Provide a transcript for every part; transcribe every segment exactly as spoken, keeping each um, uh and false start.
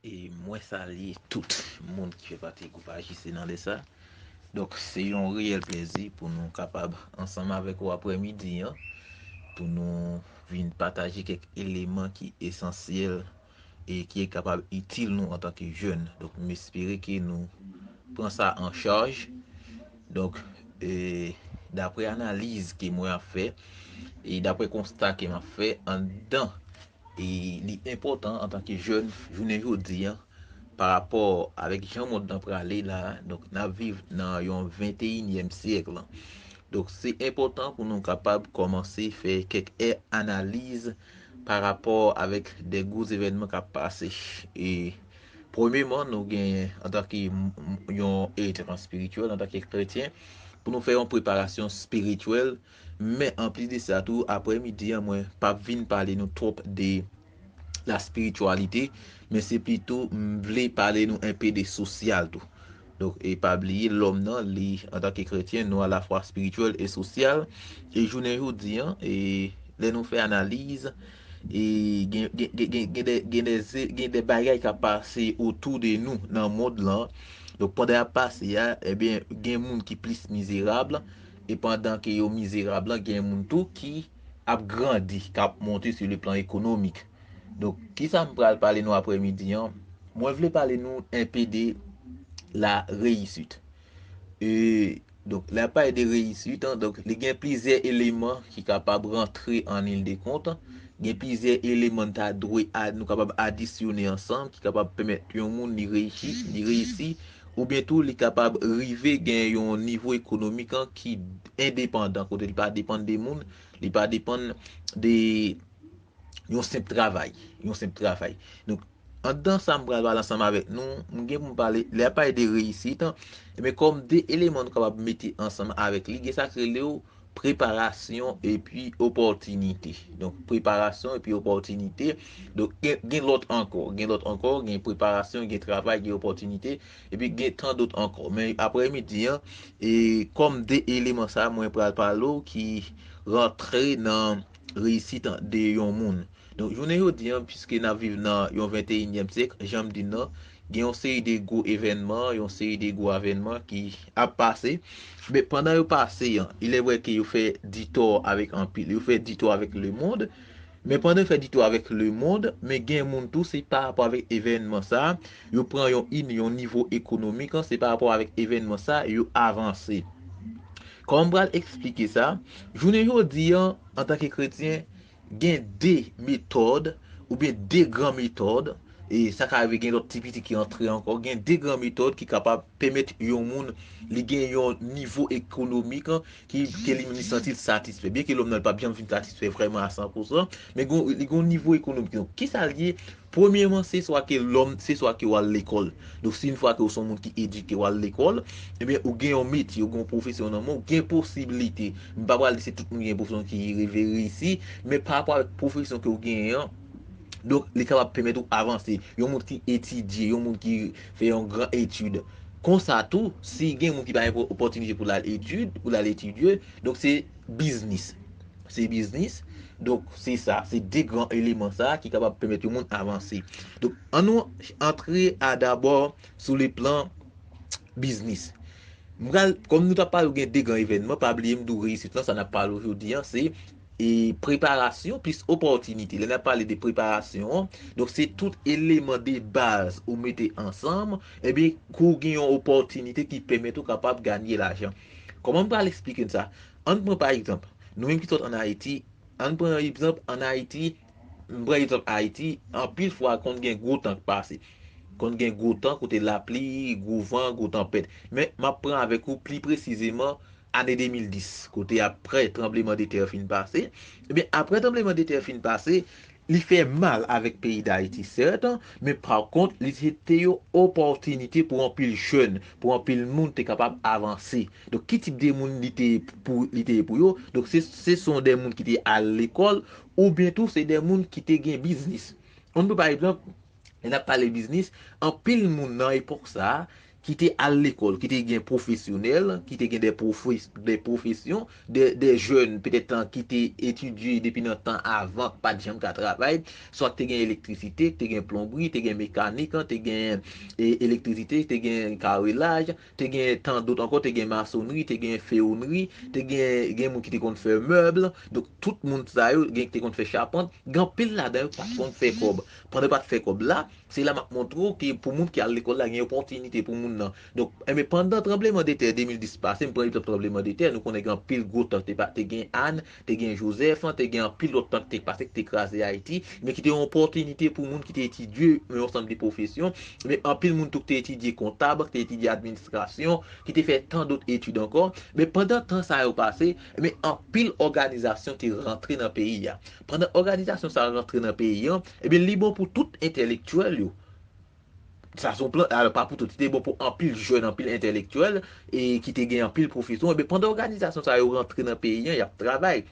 E mwen salye tout moun ki fè pati gwoup A J C nan lè sa. Donk, se yon reyèl plezi pou nou kapab ansanm avèk ou aprèmidi an, pou nou vin pataje kèk eleman ki esansyèl e ki kapab itil nou antanke jèn. Donk, m espere ke nou pran sa an chaj. Donk, e, daprè analiz ke mwen ap fè, e daprè konsta ke m ap fè anndan, e li enpòtan antanke jèn jounen jodi an, pa rapò avèk jan mond lan prale la. Donk, n ap viv nan yon venteyinyèm syèk. Donk, se enpòtan pou nou kapab kòmanse fè kèk è analiz pa rapò avèk de gwo evènman k ap pase. E premyeman, nou gen, antanke m- m- yon eritye espirityèl, antanke kretyen, pou nou fè yon preparasyon espirityèl. Men anplis de sa tou, aprèmidi an, mwen p ap vin pale nou twòp de la spiritualité, men se plito m vle pale nou enpe de sosyal tou. Donk, e pa bliye, lòm nan, li, antanke kretyen, nou alafwa espirityèl e sosyal. E jounen jodi an, e lè nou fè analiz, e gen, gen, gen, gen, gen de, gen de, gen de bagay k ap pase otou de nou nan mond lan. Donk, pandan y ap pase a, ebyen, gen moun ki plis mizerab, e pandan ke yo mizerab lan, gen moun tou ki ap grandi, k ap monte sou le plan ekonomik. Donk, kisa m pral pale nou aprèmidi an? Mwen vle pale nou enpe de la réussite. E, donk, lè y ap pale de réussite, an, donk, li gen plizyè eleman ki kapab rantre an liy de kont. Gen plizyè eleman n ta dwe a, nou kapab adisyone ansanm, ki kapab pèmèt yon moun li reyisi, li reyisi, oubyen tou li kapab rive gen yon nivo ekonomik, an, ki endepandan, kote li pa depann de moun, li pa depann de yon senp travay, yon senp travay. Donk, anndan sa m pral pale ansanm avèk nou, m gen pou m pale, lè y ap pale de reyisit, an, ebyen, kòm de eleman nou kapab mete ansanm avèk li, gen sa k rele yo preparasyon epi opòtinite. Donk, preparasyon epi opòtinite. Donk, gen, gen lòt ankò. Gen lòt ankò, gen preparasyon, gen travay, gen opòtinite, epi gen tan dòt ankò. Men aprèmidi an, e kòm de eleman sa, mwen pral pale w ki rantre nan reyisit de yon moun. Donk, jounen jodi an, piske n ap viv nan yon venteyinyèm syèk, jan m di n nan, gen yon seri de gwo evènman, yon seri de gwo avènman ki ap pase. Men pandan yo pase an, il est vrai ke yo fè ditò avèk anpil, yo fè ditò avèk lemonn. Men pandan yo fè ditò avèk lemonn, men gen moun tou, se pa rapò avèk evènman sa, yo pran yon in, yon nivo ekonomik, an, se pa rapò avèk evènman sa, yo avanse. Kòman m pral eksplike sa? Jounen jodi an, antanke kretyen, gen de metòd, oubyen de gran metòd, e sa ka rive gen lòt ti piti ki antre ankò, gen de gran metòd ki kapab pèmèt yon moun li gen yon nivo ekonomik, an, ki, ke li menm li santi l satisfè. Byenke lòm nan li p ap janm vin satisfè vrèman a san pousan, men gon- li gen yon nivo ekonomik. Donk, kisa l ye? Premyeman, se swa ke lòm, se swa ke w al lekòl. Donk, si yon fwa ke w se yon moun ki edike, w al lekòl, ebyen, ou gen yon metye, ou gen yon pwofesyon nan men w, ou gen posiblite. M pa pral di se tout moun ki gen pwofesyon ki rive reyisi, men pa rapò avèk pwofesyon ke w genyen an, donk, li kapab pèmèt ou avanse. Yon moun ki etidye, yon moun ki fè yon gran etid. Konsa tou, si gen moun ki pa gen opòtinite pou l al etid, pou l al etidye, donk, se biznis. Se biznis. Donk, se sa, se de gran eleman sa ki kapab pèmèt yon moun avanse. Donk, ann nou antre a dabò sou le plan biznis. M pral, kòm nou t ap pale, gen de gran evènman, pa bliye m di w reyisit lan, sa n ap pale w jodi an, se, e, preparasyon plis opòtinite. Lè n ap pale de preparasyon an, donk, se tout eleman de baz ou mete ansanm, ebyen, kou w gen yon opòtinite ki pèmèt ou kapab ganye lajan. Kòman m pral eksplike n sa? Ann pran pa egzanp, nou menm ki sot ann Ayiti, ann pran egzanp ann Ayiti, m pran egzanp Ayiti, anpil fwa konn gen gwo tan k pase. Konn gen gwo tan kote lapli, gwo van, gwo tanpèt. Men m ap pran avèk ou pli presizeman ane de mil dis, kote aprè tranblemanntè fin pase. Ebyen, aprè tranblemanntè fin pase, li fè mal avèk peyi Dayiti, sèt, men pa kont, li te, te yon opòtinite pou anpil jèn, pou anpil moun te kapab avanse. Donk, ki tip de moun li te pou, li te ye pou yo? Donk, se, se son de moun ki te al lekòl, oubyen tou, se de moun ki te gen biznis. Ann pran, pa egzanp, lè n ap pale biznis, anpil moun nan epòk sa a, ki te al lekòl, ki te gen pwofesyonèl, ki te gen de pwofes-, de pwofesyon, de, de jèn petèt ki te etidye depi nan tan avan, k pa t janm ka travay, swa k te gen elektrisite, k te gen plonbri, te gen mekanik, te gen e, elektrisite, te gen karelaj, te gen tan dot ankò, te gen masonri, te gen fewonri, te gen, gen moun ki te konn fè mèb. Donk, tout moun sa yo, gen ki te konn fè chapant, gen anpil ladan yo pa t konn fè kòb. Pandan yo pa t fè kòb la, se la m ap montre w ke pou moun ki al lekòl la, gen opòtinite pou moun nan. Donk, enben, pandan tranblemanntè de mil dis pase, m pran egzanp tranblemanntè, nou konnen gen anpil gwo tan te pa-, te gen Ann, te gen Jozèf, te gen anpil lòt tan ki te pase, ki te kraze Ayiti, men ki te yon opòtinite pou moun ki te etidye yon ansanm de pwofesyon, men anpil moun tou ki te etidye kontab, ki te etidye administrasyon, ki te fè tan dot etid ankò. Men pandan tan sa yo pase, men anpil òganizasyon te rantre nan peyi a. Pandan òganizasyon sa yo rantre nan peyi an, ebyen, li bon pou tout entèlektyèl yo. Sa se yon plan, alò, pa pou tout, li te bon pou anpil jèn, anpil entèlektyèl, e ki te gen anpil pwofesyon. Ebyen, pandan òganizasyon sa yo rantre nan peyi an, y ap travay.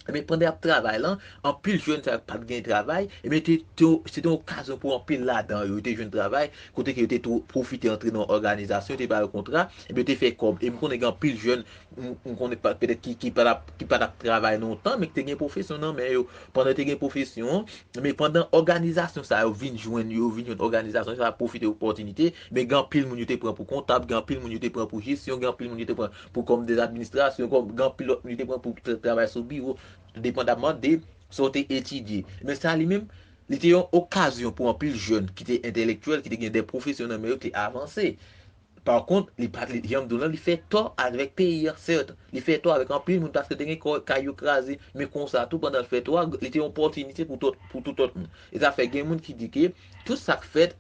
Ebyen, pandan y ap travay lan, anpil jèn sa yo pa t gen travay, ebyen, te, te, se te yon okazyon pou anpil ladan yo, yo te jwenn travay, kote ke yo te tou pwofite antre nan òganizasyon, yo te ba yo kontra, ebyen, yo te fè kòb. E m konnen gen anpil jèn, m, m konnen pa, petèt ki, ki pa t ap, ki pa t ap travay lontan, men ki te gen pwofesyon nan men yo. Pandan yo te gen pwofesyon, men pandan òganizasyon sa yo vin jwenn, yo vin jwenn òganizasyon sa yo pwofite opòtinite, men gen anpil moun yo te pran pou kontab, gen anpil moun yo te pran pou jesyon, gen anpil moun yo te pran pou kòm de administrasyon, kòm, gen anpil lòt moun yo te pran pou tra-, travay sou biwo, depandaman de sa w te etidye. Men sa li menm, li te yon okazyon pou anpil jèn ki te entèlektyèl, ki te gen de pwofesyon nan men yo, te avanse. Pa kont, li pa t, li, jan m di w lan, li fè tò avèk peyi a, sèt. Li fè tò avèk anpil moun paske te gen kò-, kay yo kraze. Men konsa tou, pandan l fè tò a, li te yon opòtinite pou tout, pou tout lòt moun. E sa fè gen moun ki di ke tout sa k fèt,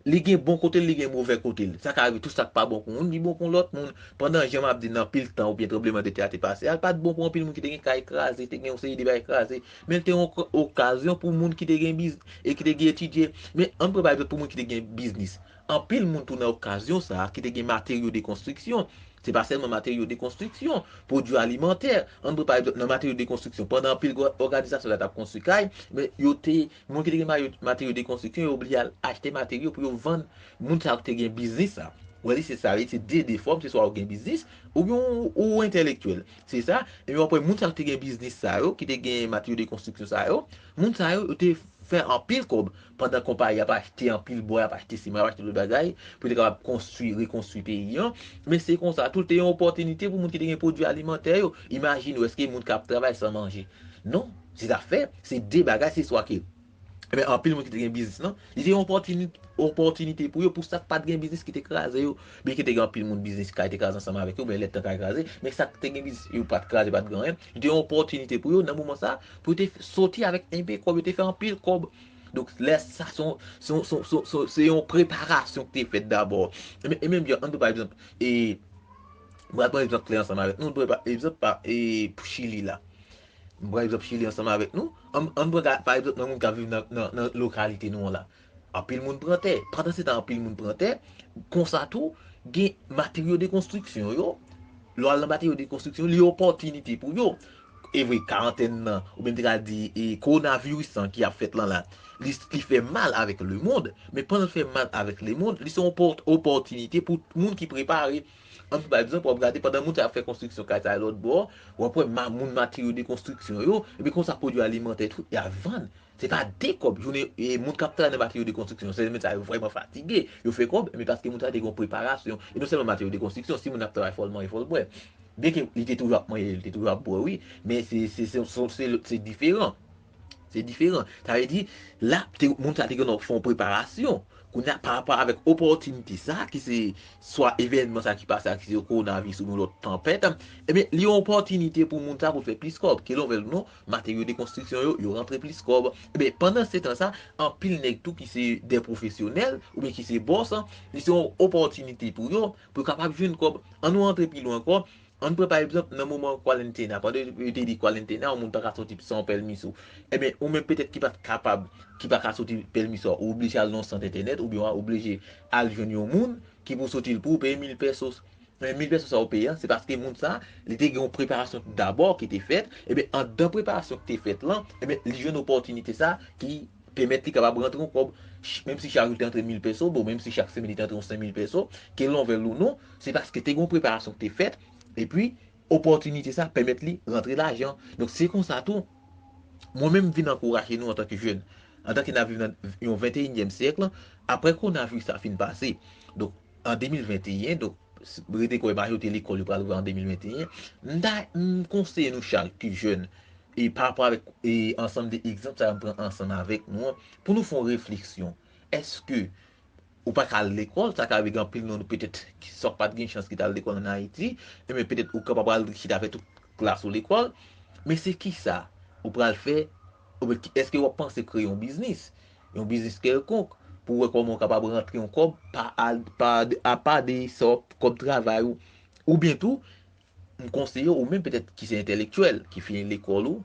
li gen bon kote l, li gen move kote l. Sa ka rive, tout sa k pa bon pou moun, li bon pou lòt moun. Pandan jan m ap di nan pil tan oubyen tranblemanntè a te pase a, l pa t bon pou anpil moun ki te gen kay kraze, te gen yon seri de bagay kraze. Men l te yon ok-, okazyon pou moun ki te gen biz-, e ki te gen etidye. Men ann pran pa egzanp pou moun ki te gen biznis. Anpil moun tou nan okazyon sa a ki te gen materyo de konstriksyon. Se pa sèlman materyo de konstriksyon, pwodui alimantè. Ann pran pa egzanp nan materyo de konstriksyon. Pandan anpil gwo òganizasyon la t ap konstwi kay, men yo te, moun ki te gen mayo-, materyo de konstriksyon, yo oblije al achte materyo pou yo vann moun sa yo ki te gen biznis sa. Ou wè li se sa, se de, de fòm, se swa ou gen biznis, oubyen ou, ou entèlektyèl. Se sa, epi w ap wè moun sa yo ki te gen biznis sa yo, ki te gen materyo de konstriksyon sa yo, moun sa yo, yo te fè anpil kòb pandan konpayi ap achte anpil bwa, ap achte siman, ap achte lòt bagay, pou yo te kapab konstwi, rekonstwi peyi an. Men se konsa tou, li te yon opòtinite pou moun ki te gen pwodui alimantè yo. Imajine w, èske moun ka ap travay san manje? Non, se zafè, se de bagay, se swa ke, men anpil moun ki te gen biznis lan, li te yon opòtini-, opòtinite pou yo, pou sa k pa t gen biznis ki te kraze yo. Byen ke te gen anpil moun biznis kay te kraze ansanm avèk yo, men lè tan kay kraze, men sa k te gen biznis yo pa t kraze, pa t gen anyen. Li te yon opòtinite pou yo, nan moman sa, pou yo te f-, soti avèk enpe kòb, yo te fè anpil kòb. Donk, lè sa, se yon, se yon, se yon, se yon, se yon preparasyon ki te fèt dabò. E men, e menm jan, ann pran pa egzanp, e, m pral pran egzanp klè ansanm avèk nou, ann pran pa egzanp pa, e, pou Chili la. M pran egzanp Chili ansanm avèk nou. Ann, ann pran ka, pa egzanp, nan moun k ap viv nan, nan, nan lokalite nou an la. Anpil moun pran tè. Pandan se tan, anpil moun pran tè. Konsa tou, gen materyo de konstriksyon yo. Lè w al nan materyo de konstriksyon, li opòtinite pou yo. E vre, karantèn nan, oubyen m te ka di, e, kowonaviris lan ki ap fèt lan la, li, li fè mal avèk lemonn, men pandan l fè mal avèk lemonn, li se yon opò-, opòtinite pou moun ki prepare. Ann, pa egzanp, w ap gade pandan moun sa ap fè konstriksyon kay sa lòt bò, w ap wè ma-, moun materyo de konstriksyon yo, epi konsa pwodui alimantè tou, y ap vann. Se pa de kòb, jounen, e, moun k ap travay nan materyo de konstriksyon, se moun sa yo vrèman fatige, yo fè kòb, men paske moun sa te gen yon preparasyon. E non sèlman materyo de konstriksyon, si moun ap travay fò l manje, fò l bwè. Byen ke li te toujou ap manje, li te toujou ap bwè, wi, men se, se, se, se, se, se diferan. Se diferan. Sa vle di, la, te, moun sa te gen fè yon preparasyon. Kounye a, pa rapò avèk opòtinite sa, ki se swa evènman sa ki pase a, ki se kowonaviris oubyen lòt tanpèt, ebyen, li yon opòtinite pou moun sa pou l fè plis kòb. Ke l vle l ou non, materyo de konstriksyon yo, yo rantre plis kòb. Ebyen, pandan se tan sa, anpil nèg tou ki se de pwofesyonèl, oubyen ki se bòs, li se yon opòtinite pou yo, pou yo kapab jwenn kòb. Ann nou rantre pi lwen ankò, Ann pran pa egzanp nan moman kwarantena, pandan yo te di kwarantena, yon moun pa ka soti san pèmisyon. Ebyen, ou menm petèt ki pa t kapab, ki pa ka soti pèmisyon, ou oblije al nan yon sant entènèt, oubyen w oblije al jwenn yon moun ki pou soti l pou ou peye mil pesos. Men mil pesos sa ou peye an, se paske moun sa, li te gen yon preparasyon dabò ki te fèt. Ebyen, anndan preparasyon ki te fèt lan, ebyen, li jwenn opòtinite sa ki pèmèt li kapab rantre yon kòb, ch- menm si chak jou li te rantre mil peso, bon, menm si chak semèn li te rantre yon senk mil peso, ke l envè l ou non, se paske te gen yon preparasyon ki te fèt, epi opòtinite sa pèmèt li rantre lajan. Donk, se konsa tou, mwen menm vin ankouraje nou antanke jèn, antanke n ap viv nan yon venteyinyèm syèk, apre kowonaviris la fin pase. Donk, an de mil venteyen, donk, rete kwè majorite lekòl yo pral ouvè an de mil venteyen, m ta, m konseye nou chak ki jèn, e pa rapò avèk, e ansanm de egzanp sa yo m pran ansanm avèk nou an, pou nou fè yon refleksyon. Èske ou pa ka al lekòl, sa ka rive gen anpil nan nou petèt ki swa pa t gen chans ki t al lekòl ann Ayiti, ebyen petèt ou kapab al chita fè tout klas ou lekòl, men se kisa ou pral fè, oubyen ki- èske w ap panse kreye yon biznis, yon biznis kèlkonk, pou wè kòman w kapab rantre yon kòb pa, a, pa, apa de sa w- kòb travay ou, oubyen tou, m konseye ou menm petèt ki se entèlektyèl, ki fini lekòl ou,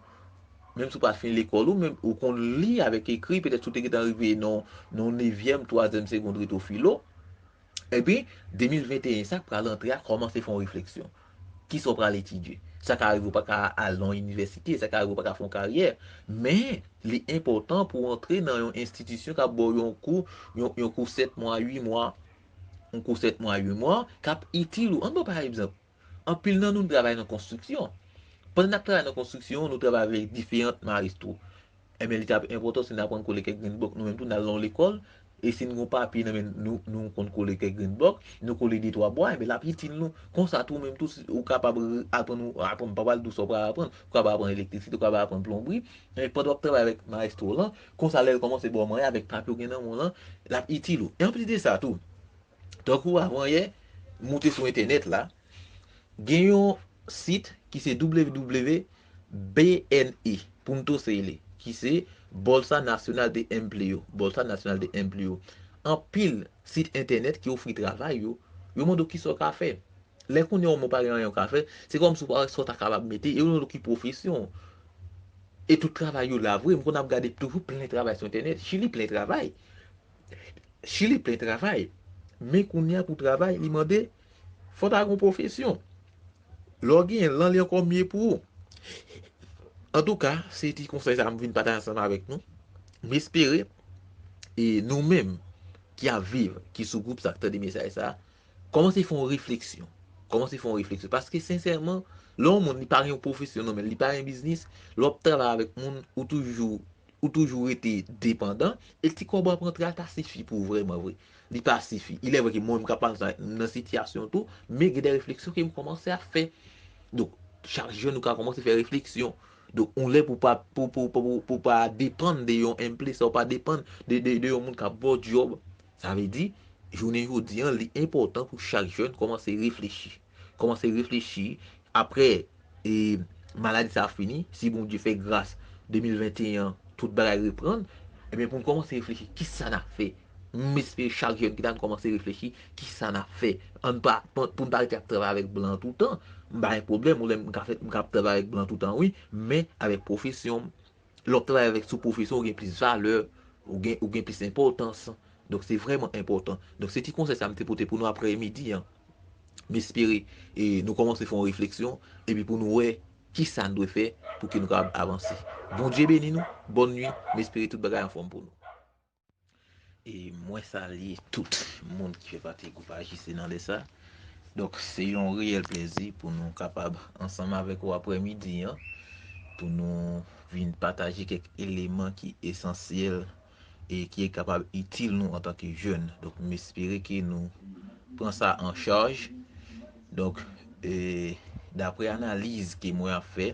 menm si w pa fini lekòl ou, men ou konn li avèk ekri, petèt si w te gentan rive nan nan nevyèm, twazyèm segondri tou filo, epi de mil venteyen sa k pral antre a, kòmanse fè yon refleksyon. Kisa w pral etidye? Sa ka rive ou pa ka al nan yon inivèsite, sa ka rive ou pa ka fè yon karyè, men li enpòtan pou w antre nan yon enstitisyon k ap ba w yon kou, yon, yon kou sèt mwa, uit mwa, yon kou sèt mwa, uit mwa, k ap itil ou. Ann pran pa egzanp, anpil nan nou, nou travay nan konstriksyon. Pandan n ap travay nan konstriksyon, nou travay avèk diferan mayestwo. Ebyen, li t ap enpòtan si n aprann kole kèk grenn blòk, nou menm tou n al nan yon lekòl, e si n gen yon papye nan men nou, nou konn kole kèk grenn blòk, nou kole de twa bwa, ebyen, l ap itil nou. Konsa tou, ou menm tou, si ou kapab re- aprann, ou aprann, m pa pral di w sa w pral aprann, ou kapab aprann elektrisite, ou kapab aprann plonbri, men pandan w ap travay avèk mayestwo w lan, konsa lè l kòmanse ba w manyen avèk papye w gen nan men w lan, l ap itil ou. E anplis de sa tou, tankou avanyè, moute sou entènèt la, gen yon sit ki se W W W B N E, Punto C L, ki se Bolsa Nacional de Empleo, Bolsa Nacional de Empleo. Anpil sit entènèt ki ofri travay yo, yo mande w kisa w ka fè. Lè kounye a ou pa gen anyen w ka fè, se kòmsi w pa wè sa w ta kapab mete, e yo mande w ki pwofesyon. E tout travay yo la vre, m konn ap gade toujou plen travay sou entènèt. Chili plen travay. Chili plen travay. Men kounye a pou travay, li mande, fò w ta gen yon pwofesyon. Lè w genyen l lan, li ankò mye pou ou. Antouka, se ti konsèy sa a m vin pataje ansanm avèk nou. M espere, e nou menm ki ap viv, ki sou gwoup sa, k tande mesaj sa, kòmanse fè yon refleksyon. Kòmanse fè yon refleksyon. Paske, sensèman, lè yon moun li pa gen yon pwofesyon nan men l, li pa gen biznis, lè w ap travay avèk moun, ou toujou, ou toujou rete depandan, e ti kòb w ap rantre a ta sifi pou ou vrèman vre. Li pa sifi. Il est vrai ke mwen, m ka pale sa, m nan sitiyasyon tou, men gen de refleksyon ke m kòmanse ap fè. Donk, chak jèn ou ka kòmanse fè refleksyon. Donk, yon lè pou pa, pou, pou, pou, pou, pou pa depann de yon emplesa, ou pa depann de, de, de yon moun k ap ba w djòb. Sa vle di, jounen jodi a, li enpòtan pou chak jèn kòmanse reflechi. Kòmanse reflechi. Apre, e, maladi sa a fini, si Bondye fè gras, de mil venteyen an, tout bagay reprann, ebyen, pou n kòmanse reflechi, kisa n ap fè? M espere chak jèn ki ta n kòmanse reflechi, kisa n ap fè? Ann pa, pou, pou n pa rete ap travay avèk blan toutan. M pa gen pwoblèm, ou lè m ka fè, m ka ap travay avèk blan toutan, wi, men avèk pwofesyon m. Lè w ap travay avèk sou pwofesyon, ou gen plis valè, ou gen, ou gen plis enpòtans. Donk, se vrèman enpòtan. Donk, se ti konsèy sa m te pote pou nou aprè midi an. M espere, e, nou kòmanse fè yon refleksyon, epi pou nou wè kisa n dwe fè pou ke nou kapab avanse. Bondye beni nou, bòn nwi, m espere tout bagay anfòm pou nou. E mwen salye tout moun ki fè pati gwoup A J C nan lè sa. Donk, se yon reyèl plezi pou nou kapab ansanm avèk ou aprè midi an, pou nou vin pataje kèk eleman ki esansyèl e ki kapab itil nou antanke jèn. Donk, m espere ke nou pran sa an chaj. Donk, e, daprè analiz ke mwen ap fè,